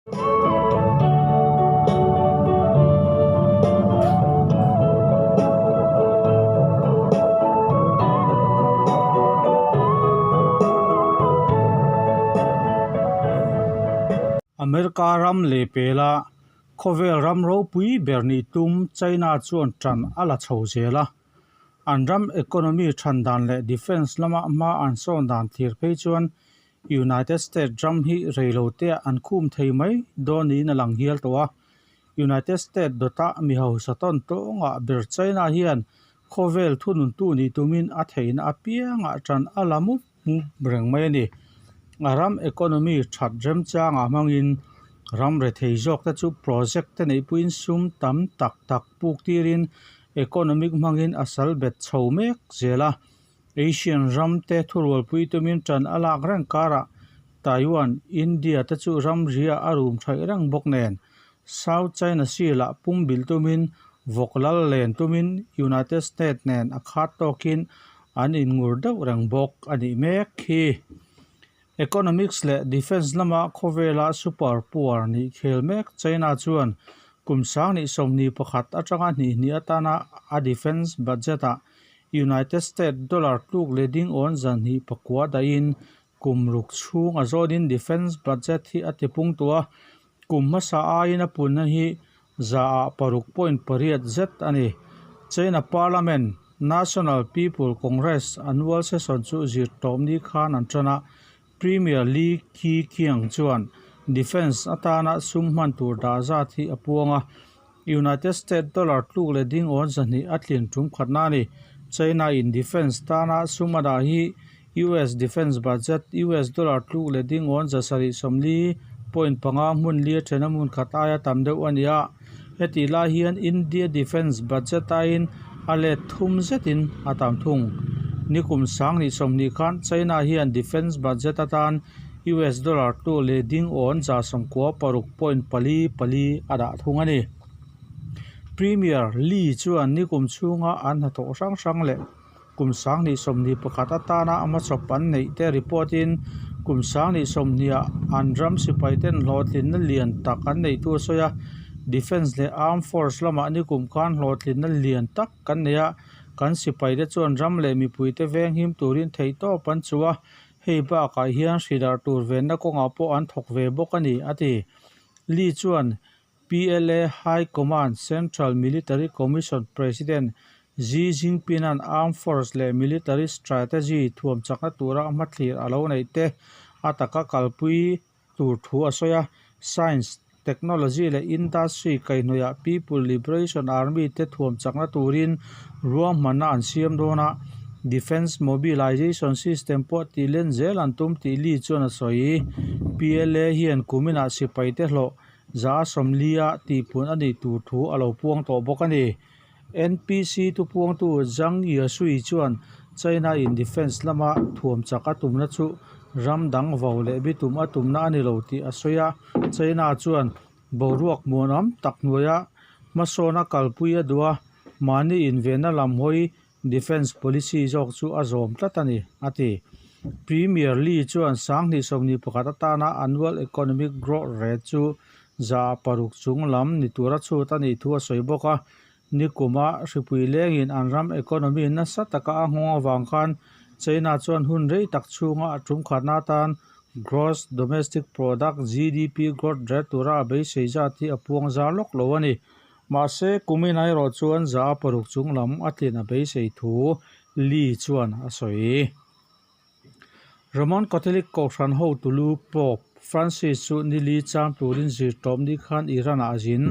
America ram leh pela khawvel ram ropui ber nih tum China chuan tan a la chho zel a. An ram economy than dan leh defence lama hma an sawn dan thlir phei chuan United States ram hi reiloteah an khum thei mai dawn niin a lang hial tawh a. United States dawta mi hausa tawn tawngah ber China hian khawvel thununtu nih tumin a theihna apiangah tan a la mup mup reng mai a ni. A ram economy that remchangah hmangin ram rethei zawk te chu project te neihpuiin sum tam tak tak puk tirin economic hmangin a sal bet chho mek zel a. Asian ram te thurualpui tumin tan a lak reng karah Taiwan, India te chu ramria a rum thaih reng bawk nen South China Sea lah pumbilh tumin vawk lal len tumin United States nen a khat tawkin an inngur deuh reng bawk a nih mek hi. Economics leh Defence lama khawvela super power nih khel mek China chuan kum sanghnih 21 atanga hnih hnih atana a defence budget-ah United States dollar tluk leh ding awn 2.9 dahin kum ruk chhung a zawnin defence budget hi a tipung tawh a, kum hmasa aiin a punna hi 6.8% zet a ni. China Parliament National People Congress annual session chu zirtawpni khan an tan a, Premier Li Keqiang chuan defence atana sum hman tur dah zat hi a puang a, United States dollar tluk leh ding awn 200 a tlin tum khatna a ni. China in defence tana sum a dah hi US defence budget US dollar tluk leh ding awn 740.5 hmun li a then a hmun khat aia tam deuh a ni a. Hetih lai hian India defence budget aiin a let thum zetin a tam thung. Nikum 2020 khan China hian defence budget atan US dollar tluk leh ding awn 96.44 a dah thung a ni. Premier Li chuan nikum chhunga an hnathawh hrang hrang leh kum 2021 atana a hmachhawp an neih te report in kum 2020 ah an ram sipai ten hlawhtlinna lian tak an neih thu a sawi a. Defence leh Armed Force lamah nikum khan hlawhtlinna lian tak kan nei a, kan sipai te chuan ram leh mipui te venghim turin theihtawp an chu a, hei bakah hian hridarh tur venna kawngah pawh an thawk ve bawk a ni, a ti. Li chuan PLA High Command Central Military Commission President Xi Jinping-a'n Armed Force leh Military Strategy thuam chakna tura hmathlir a lo neih te a taka kalpui tur thu a sawi a. Science, Technology leh Industry kaihhnawihah People Liberation Army te thuam chakna turin ruahmanna an siam dawn a, Defence Mobilization System pawh tih len zel an tum tih Li chuan a sawi. PLA hian kuminah sipai te hlawh 40% tihpun a nih tur thu a lo puang tawh bawk a ni. NPC thupuangtu Zhang Yesui chuan China in defence lama thuam chak a tumna chu ram dang vo leh bitum a tumna a ni lo tih a sawi a. China chuan boruak muanawm tak hnuaia hmasawna kalpui a duh a, mahni invenna lam hawi defence policy zawk chu a zawm tlat a ni, a ti. Premier Li chuan 2021 atana annual economic growth rate chu 6% chung lam ni tura chhut a nih thu a sawi bawk a. Nikuma hripui lengin an ram economy nasa taka a nghawng avang khan China chuan hun rei tak chhunga a tum khatna atan gross domestic product, GDP, growth rate tura a beisei zat hi a puang zar lawk lo a ni. Mahse, kumin erawh chuan 6% chung lam a tlin a beisei thu Li chuan a sawi. Roman Catholic Kohhran hotu lu Pope Francis chu nili cham turin zirtawp ni khan Iran-ah a zin.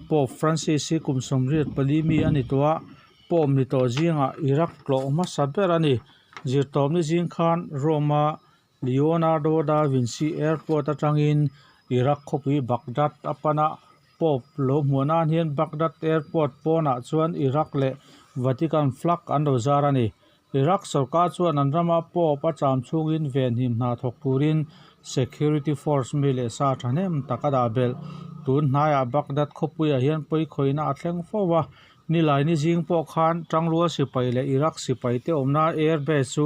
Pope Francis hi kum 84 mi a ni tawh a, Pope ni tawh zingah Iraq tlawh hmasa ber a ni. Zirtawp ni zing khan Rome-a Leonardo da Vinci Airport atangin Iraq khawpui Baghdad a pan a, Pope lo hmuh nan hian Baghdad Airport pawnah chuan Iraq leh Vatican flag an lo zar a ni. Iraq sorkar chuan an rama Pope a cham chhungin venhim hna thawk turin security force mi leh sa thahnem tak a dah belh. Tun hnaiah Baghdad khawpuiah hian pawikhawihna a thleng fo a, Nilaini zing pawh khan Tangrual sipai leh Iraq sipai te awmna air base chu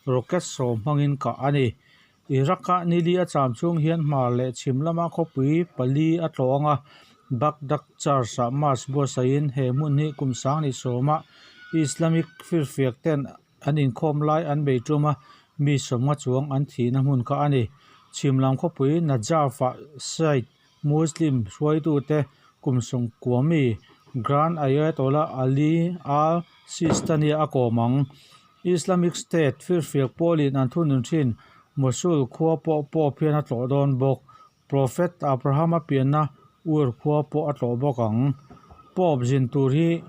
rocket sawm hmangin kah a ni. Iraq-a nili a cham chhung hian hmar leh chhim lama khawpui pali a tlawh ang a, Baghdad Church-ah Mass buatsaihin he hmun hi kum sanghnih sawma Islamic firfiak ten an inkhawm lai an bei tum a, mi sawmnga chuang an thihna hmun kha a ni. Chhim lam khawpui Najaf-ah Shiite Muslim hruaitute kum sawmkua mi Grand Ayatollah Ali al-Sistani a kawm ang. Islamic State firfiak pawlin an thunun thin Mosul khua pawh Pope hian a tlawh dawn bawk. Prophet Abraham-a pianna Ur khua pawh a tlawh bawk ang. Pope zin tur hi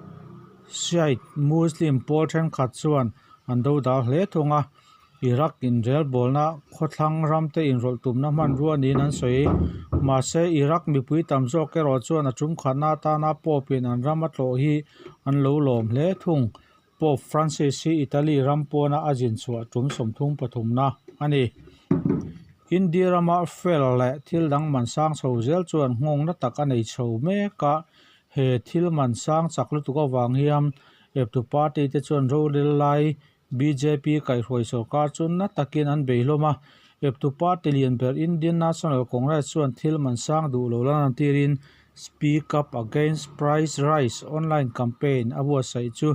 Shiite Muslim pawl thenkhat chuan an dodal hle thung a, Iraq inrelbawlna khawthlang ramte inrawlh tumna hmanrua niin an sawi. Mahse, Iraq mipui tam zawk erawh chuan a tumkhatna atana Pope-in an ram a tlawh hi an lo lawm hle thung. Pope Francis hi Italy ram pawna a zin chhuah tum 33na a ni. India rama fel leh thil dang man sang chho zel chuan nghawngna tak a nei chho mek a, he thil man sang chak lutuk avang hian eptu party te chuan rorel lai bjp kaihhruai sorkar chu na takin an bei hlawm a, eptu party lian ber Indian National Congress chuan thil man sang duh lo la lantirin Speak Up Against Price Rise online campaign a buatsaih chu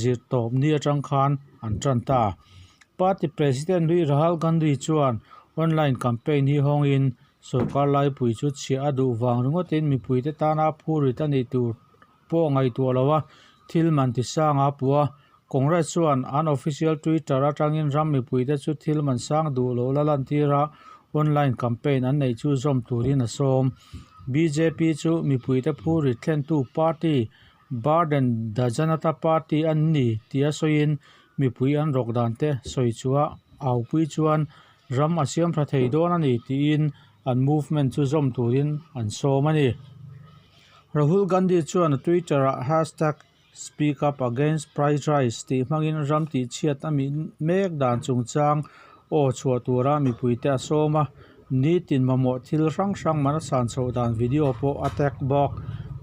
zirtawp ni atang khan an tan ta. Party President Hlui Rahul Gandhi chuan online campaign hi hawngin sorkar laipui chu chhiah a duh vang ringawtin mipuite tana phurit a nih tur pawh ngaihtuah lo a, thil man ti sang a puh a. Congress chuan an official Twitter atangin ram mipuite chu thil man sang duh loh la lantir a, online campaign an neih chu zawm turin a sawm. Bjp chu mipuite phurit thlentu party Burden the Janata Party an ni tia sawiin mipui an rawk dan te sawi chua aupui chuan ram a siam tha thei dawn a ni tiin an movement chu zawm turin an sawm a ni. Rahul Gandhi chuan a Twitter-ah hashtag SpeakUpAgainstPriceRise tih hmangin ram tihchhiat a mih mek dan chungchang aw chhuah tura mipuite a sawm a, nitin mamawh thil hrang hrang man a san chhoh dan video pawh a tag bawk.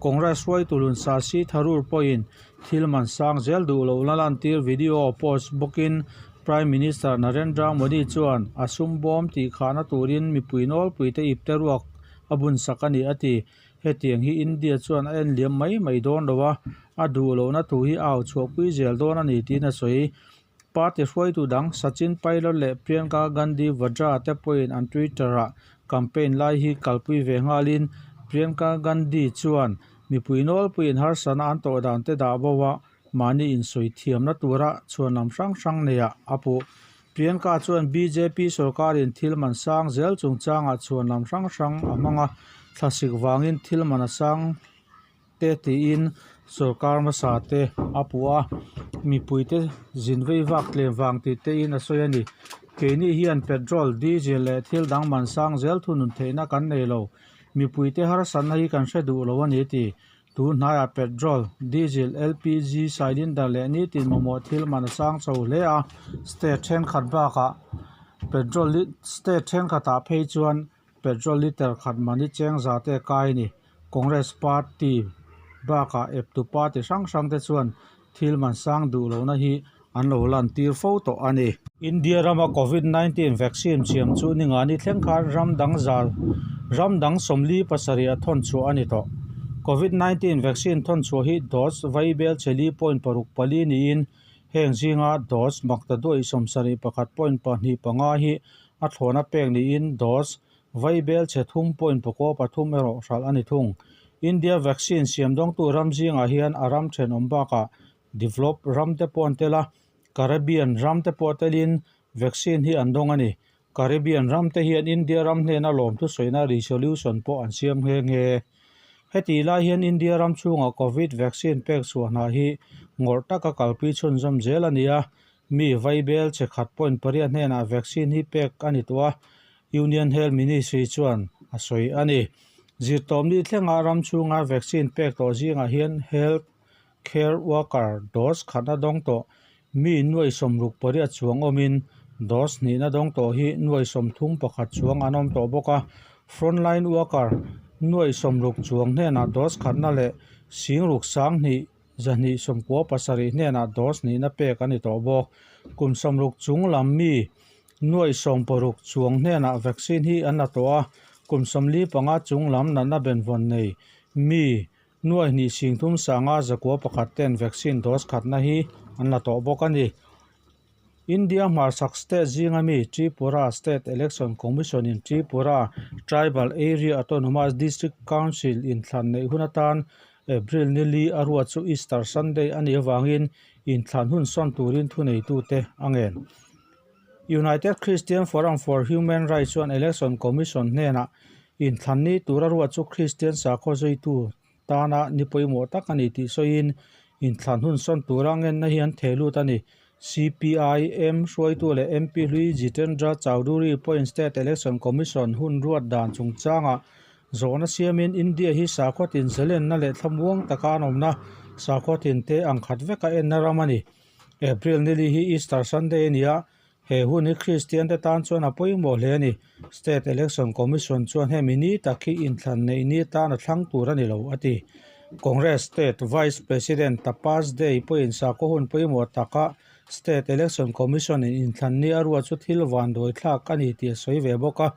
Congress hruaitu lun Shashi Tharoor pawhin thil man sang zel duh loh la lantir video post bawkin Prime Minister Narendra Modi chuan a sum bawm tihkhahna turin mipui nawlpuite ipte ruak a bunsak a ni a ti. Hetiang hi India chuan a en liam mai mai dawn lo a, a duh lohna thu hi a au chhuahpui zel dawn a ni tiin a sawi. Party hruaitu dang Sachin Pilot leh Priyanka Gandhi Vadra te pawhin an Twitter-ah campaign lai hi kalpui ve nghalin Priyanka Gandhi chuan mipui nawlpuiin harsatna an tawh dan te dah bo a, mahni insawi thiamna tura chhuanlam hrang hrang neiah a puh. Priyanka chuan bjp sorkarin thil man sang zel chungchangah chhuanlam hrang hrang a hmang a, thlasik vangin thil man a sang te tiin sorkar hmasa te a puh a, mipuite zin vei vak tlem vang tih tein a sawi a ni. Keini hian petrol, diesel leh thil dang man sang zel thunun theihna kan nei lo, mipuite harsatna hi kan hre duh lo a ni ti. Tun hnaiah petrol, diesel, LPG cylinder leh nitin mamawh thil man a sang chho hle a, state thenkhat bakah petrol state thenkhatah phei chuan petrol liter khat man hi cheng za te kai a ni. Congress party bakah eptu party hrang hrang te chuan thil man sang duh lohna hi an lo lan tir fo tawh a ni. India rama Covid 19 vaccine siam chu ningani thleng khan ram dang zal ram dang 47 a thawn chhuah a ni tawh. Covid 19 vaccine thawn chhuah hi dose vaibel cheli point paruk pali niin heng zinga dose makta duai 71 point pahnih panga hi a thlawna pek niin dose vaibel chhe thum point pakua pathum erawh hralh a ni thung. India vaccine siam dawngtu ram zingah hian a ram thenawm bakah Develop ram te pawh an tel a, Caribbean ram te pawh telin vaccine hi an dawng a ni. Caribbean ram te hian India ram hnena lawmthu sawina resolution pawh an siam nghe nghe. Hetih lai hian India ram chhungah Covid vaccine pek chhuah hna hi ngawrh taka kalpui chhunzawm zel a ni a, mi vaibel che khat point pariat hnenah vaccine hi pek a ni tawh a, Union Health Ministry chuan a sawi a ni. Zirtawmni thlenga ram chhunga vaccine pek tawh zingah hian Health Care worker dose khatna dawng tawh mi nuai sawmruk pariat chuang awmin dose hnihna dawng tawh hi nuai sawmthum pakhat chuang an awm tawh bawk a. Frontline worker nuai sawmruk chuang hnenah dose khatna leh singruk sang hnih zahnih sawmkua pasarih hnenah dose hnihna pek a ni tawh bawk. Kum sawmruk chung lam mi. Nuaih 60 chuang hnenah vaccine hi an la tawh a, kum 45 chung lam natna benvawn nei mi nuaih hnih singthum sanga zakua pakhat ten vaccine dose khatna hi an la tawh bawk a ni. India hmarchhak state zinga mi Tripura State Election Commission in Tripura Tribal Area Autonomous District Council inthlan neih hun atan April ni li a ruat chu Easter Sunday a nih avangin inthlan hun sawn turin thuneitute a ngen. United Christian Forum for Human Rights chuan Election Commission hnenah inthlan ni tura ruat chu Kristian sakhaw zuitu tana ni pawimawh tak a ni tih sawiin inthlan hun sawn tura ngenna hi an theh lut a ni. CPIM hruaitu leh MP hlui Jitendra Chowdhury pawhin State Election Commission hun ruat dan chungchangah zawhna siamin India hi sakhaw tin zalenna leh thlamuang taka an awmna sakhaw tinte ang khat veka enna ram a ni. April nili hi Easter Sunday a ni a, he hun hi Kristian te tan chuan a pawimawh hle a ni. State Election Commission chuan hemi ni tak hi inthlan neih ni tan a thlang tur a ni lo, a ti. Congress State Vice President Tapas Dey pawhin sakhaw hun pawimawh taka State Election Commission in inthlan ni a ruat chu thil vanduai thlak a ni tih a sawi ve bawk a.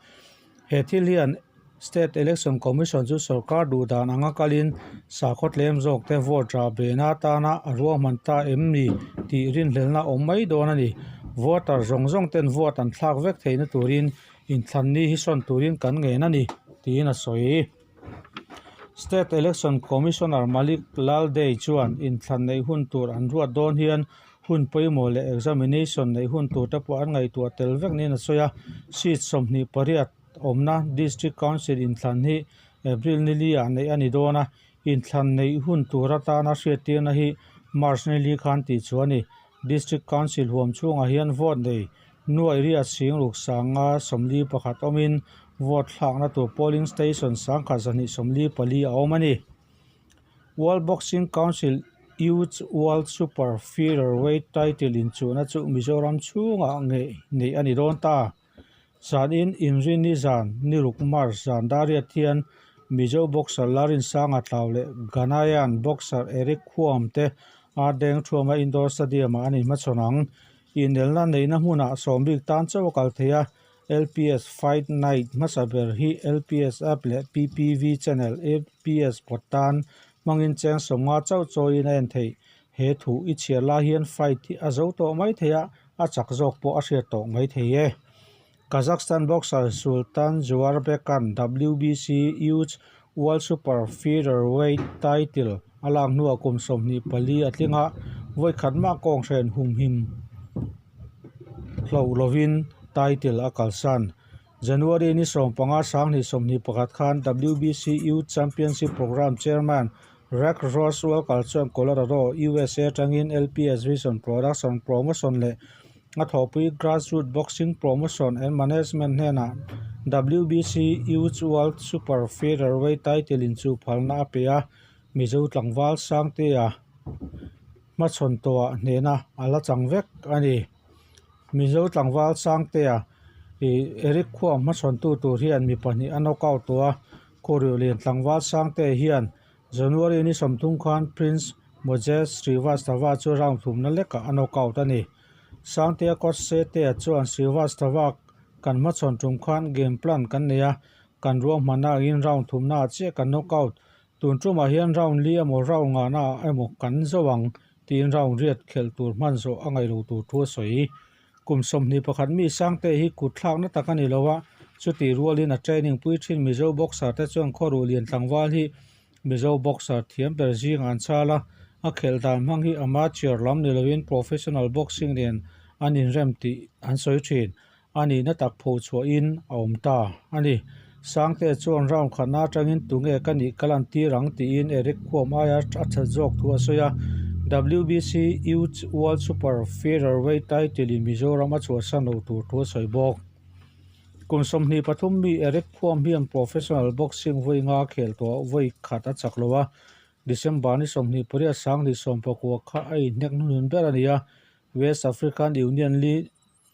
He thil hian State Election Commission chu sorkar duh dan anga kalin sakhaw tlem zawkte vote rah bena atana a ruahman ta em ni tih rinhlelna a awm mai dawn a ni. Voter zawng zawng ten vote an thlak vek theihna turin inthlan ni hi sawn turin kan ngen a ni, tiin a sawi. State Election Commissioner Malik Lal Dey chuan inthlan neih hun tur an ruat dawn hian hun pawimawh leh examination neih hun tur te pawh an ngaihtuah tel vek niin a sawi a. Seat 28 awmna District Council inthlan hi April ni li ah neih a ni dawn a, inthlan neih hun tur atana hriattirna hi March ni li khan tih chu a ni. District Council huam chhungah hian vote nei nuaih riat singruk sanga 41 awmin vote thlakna tur polling station 1224 a awm a ni. World Boxing Council Youth World Super Featherweight title inchuhna chu Mizoram chhungah ngei neih a ni dawn ta. Zanin Inrini zan niruk March zan dariat hian Mizo boxer Larinsanga Tlau leh Ghanaian boxer Eric Khuam te Ardeng Thuama Indoor Stadium-ah an inhmachhawn ang. Inelna neihna hmunah sawmbik tan chauh a kal thei a, LPS Fight Night hmasa ber hi LPS App leh PPV Channel LPS pawt tan hmangin cheng 50 chauh chawiin a en theih. He thu i chhiar lai hian fight hi a zo tawh mai thei a, a chak zawk pawh a hriat tawh mai thei e. Kazakhstan boxer Sultan Zhuarbekan WBC Youth World Super Featherweight title a lak hnuah kum 24 a tling a, vawi khat mah kawnghren humhim hloh lovin title a kalsan. January ni 15 2021 khan WBC Youth Championship Program Chairman Rex Ross Walker chuan Colorado, USA atangin LPS Vision Production Promotion leh a thawhpui Grassroots Boxing Promotion and Management hnenah WBC Youth World Super Featherweight title inchuh phalna a pe a, Mizo tlangval Sangtea hmachhawn tawhah hnehna a la chang vek a ni. Mizo tlangval Sangtea ih Eric Khuang hmachhawntu tur hian mi pahnih a knockout tawh a, Khuaruhlian tlangval Sangtea hian January ni 30 khan Prince Moses Srivastava chu round thumna lekah a knockout a ni. Sangtea coach Setea chuan Srivastava kan hmachhawn tum khan game plan kan nei a, kan ruahmanna angin round thumnaah chiah kan knockout. Tun tumah hian round li emaw round ngahnaah emaw kan zo ang tiin round riat khelh tur hman zawh a ngaih lo tur thu a sawi. Kum 21 mi Sangte hi kut thlakna tak a ni lo a, chutih rualin a training pui thin Mizo boxer te chuan Khawruhlian tlangval hi Mizo boxer thiam ber zingah an chal a, a khelh dan hmang hi amateur lam ni loin professional boxing nen an inrem tih an sawi thin. A nihna tak pho chhuahin a awm ta a ni. Sangte chuan round khatna atangin tunge ka nih ka lan tir ang tiin Eric Khuam aia a that zawk thu a sawi a. WBC Youth World Super Featherweight title in Mizoram a chhuahsan lo tur thu a sawi bawk. Kum 23 mi Eric Khuam hian professional boxing vawi nga khel tawh vawi khat a chak lo a. December ni 28 2019 kha a inhnek hnuhnun ber a ni a. West African Union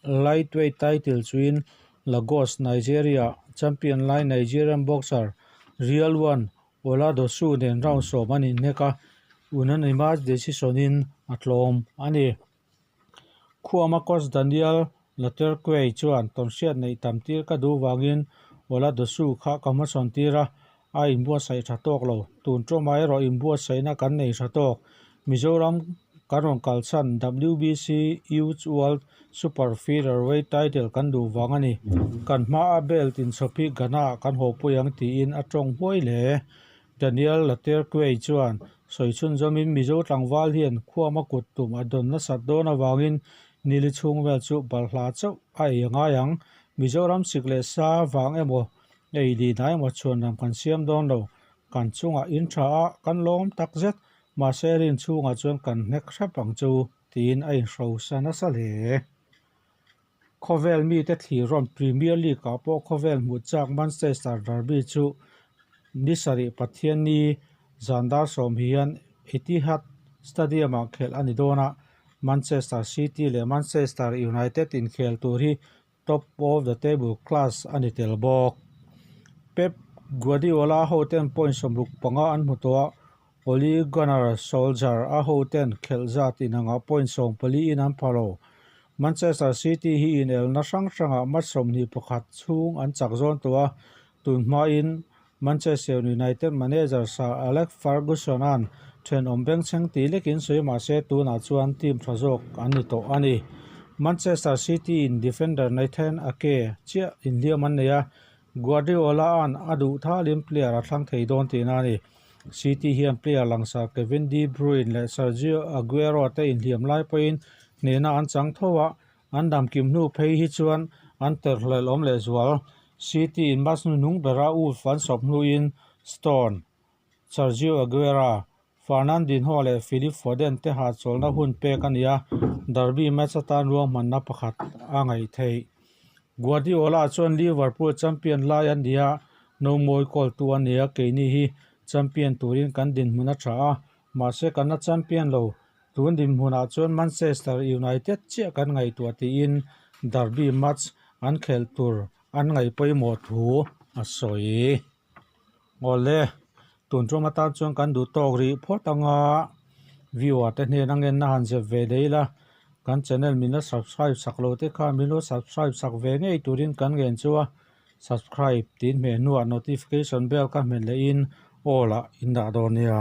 Lightweight title chuin Lagos, Nigeria champion lai Nigerian boxer Rilwan Oladosu nen round sawm an inhnek a, unanimous decision-in a tlawm a ni. Khuama coach Daniel Laterquay chuan tawnhriat neih tam tir ka duh vangin Oladosu kha ka hmasawn tir a, a inbuatsaih tha tawk lo. Tun tawmah erawh inbuatsaihna kan nei tha tawk. Mizoram kan rawn kalchhan WBC Youth World Super Featherweight title kan duh vang a ni. Kan hmaa belt inchhawp hi Ghana ah kan hawpui ang tiin a tawng huai hle. Daniel Laterquay chuan sawi chhunzawmin Mizo tlangval hian khuama kut tum a dawn nasat dawn avangin nili chhung vel chu balhla chauh a ei a ngai ang. Mizoram sik leh sa vang emaw ei lina emaw chhuanram kan siam dawn lo. Kan chungah in tha a, kan lawm tak zet. Mahse rin chhungah chuan kan hnek hrep ang chu tiin a inhrosa nasa hle. Khawvel mite thlir rawn Premier League ah pawh khawvel hmuh chak Manchester Derby chu ni sarih Pathianni zan dar sawm hian Etihad Stadium ah khelh a ni dawn a, Manchester City leh Manchester United inkhel tur hi top of the table clash a ni tel bawk. Pep Guardiola hoten point 65 an hmu tawh a, Ole Gunnar Solskjaer a hoten khelh zat inangah point 14 in an pha lo. Manchester City hi inelna hrang hrangah match 21 chhung an chak zawn tawh a, tun hmain Manchester United manager Sir Alex Ferguson-a'n thenawm bengchheng tih lekin sawi mahse tunah chuan team tha zawk an ni tawh a ni. Manchester City in defender Nathan Ake chiah inhliam an nei a, Guardiola-a'n a duh thalin player a thlang thei dawn tihna a ni. City hian player langsar Kevin De Bruyne leh Sergio Aguero te inhliam lai pawhin hnehna an chang tho a, an damkim hnu phei hi chuan an terhlelh awm lehzual. City in match hnuhnung bera Wolves an sawp hnuin Stone, Sergio Aguero, Fernandinho leh Philip Foden te hahchawlhna hun pek a ni a, derby match atan ruahmanna pakhat a ngaih theih. Guardiola chuan Liverpool champion lai a ni a, nomawi kawltu a ni a, keini hi champion turin kan dinhmun a tha a, mahse kan la champion lo. Tun dinhmunah chuan Manchester United chiah kan ngaihtuah tiin derby match an khelh tur an ngaih pawimawh thu a sawi. Awle, tun tum atan chuan kan duh tawk rih phawt anga viewer te hnen a ngenna han zep ve leh ila, kan channel min la subscribe sak lo te khan min lo subscribe sak ve ngei turin kan ngen chu a, subscribe tiin hmeh hnuah notification bell ka hmet leh in all ah in dah dawn nia.